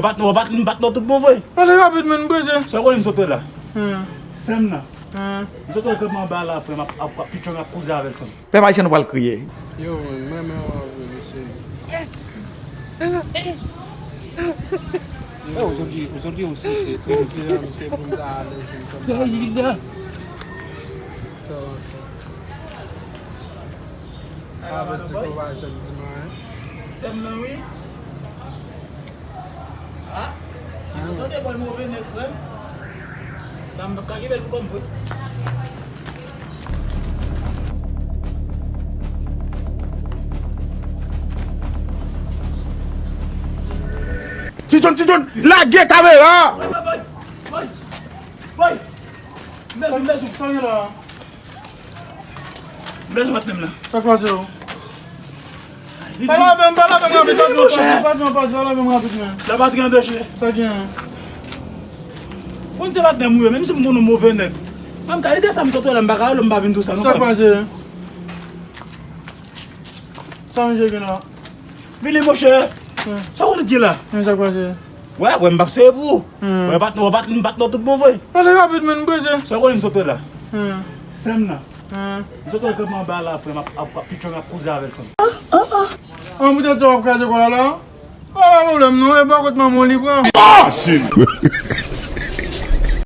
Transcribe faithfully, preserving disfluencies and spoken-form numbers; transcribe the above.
Ou pa t, ou pa t, ou pa t nan tout bon vre. Pale rapid, men, m prese. Sa w konnen m sot la? Hmm. Sè m nan. Hmm. M sot kanpe anba la, frè m, ap, ap, ap pitchon, ap koze avè l, frè m. Pèp ayisyen, nou pral kriye. Yo, man, m renmen w anpil, mesye. Yo, ozodwi, ozodwi osi, se, se, se pou m ta alèz, pou m ta alèz. Sa va, sa. Avèti ke w pa janm di m anyen. Sè m nan, wi. Ah? Ou tande bòy move nèg, frè m? Sa m pa ka gen bèl pou kò m, vre. Ti John, Ti John, lage kamera! Bòy, bòy, bòy, bòy, bòy! Mezon, mezon. Sa gen la? Mezon patnè m la. Sa k pase yo? Pale avè m, pale avè m rapid, patnè, patnè, patnè, pale avè m rapid, men. La patri an danje. Sa gen? Konn se patnè m ou ye, menm si m konn ou move nèg. Menm kalite sa m sot wè la, m pa ka wè lè m pa vin tou sa, non, frè m. Sa k pase? Sa misye gen la? Vini, monchè. Hmm. Sa w konn gen la? Men sa k pase? Wè, wè, m p ap sere pou ou. Hmm. Wè, patnè, wè, patnè, m patnè tout bon vre. Pale rapid, men, m prese. Sa w konnen m sot la? Hmm. Sè m nan. Hmm. M sot kanpe anba la, frè m, ap, ap, ap pitchon, ap koze avè l, frè m. An, poutèt sa w ap kraze kò la la? Pa gen pwoblèm, non, e bò kot manman w li pran. Ah, shit!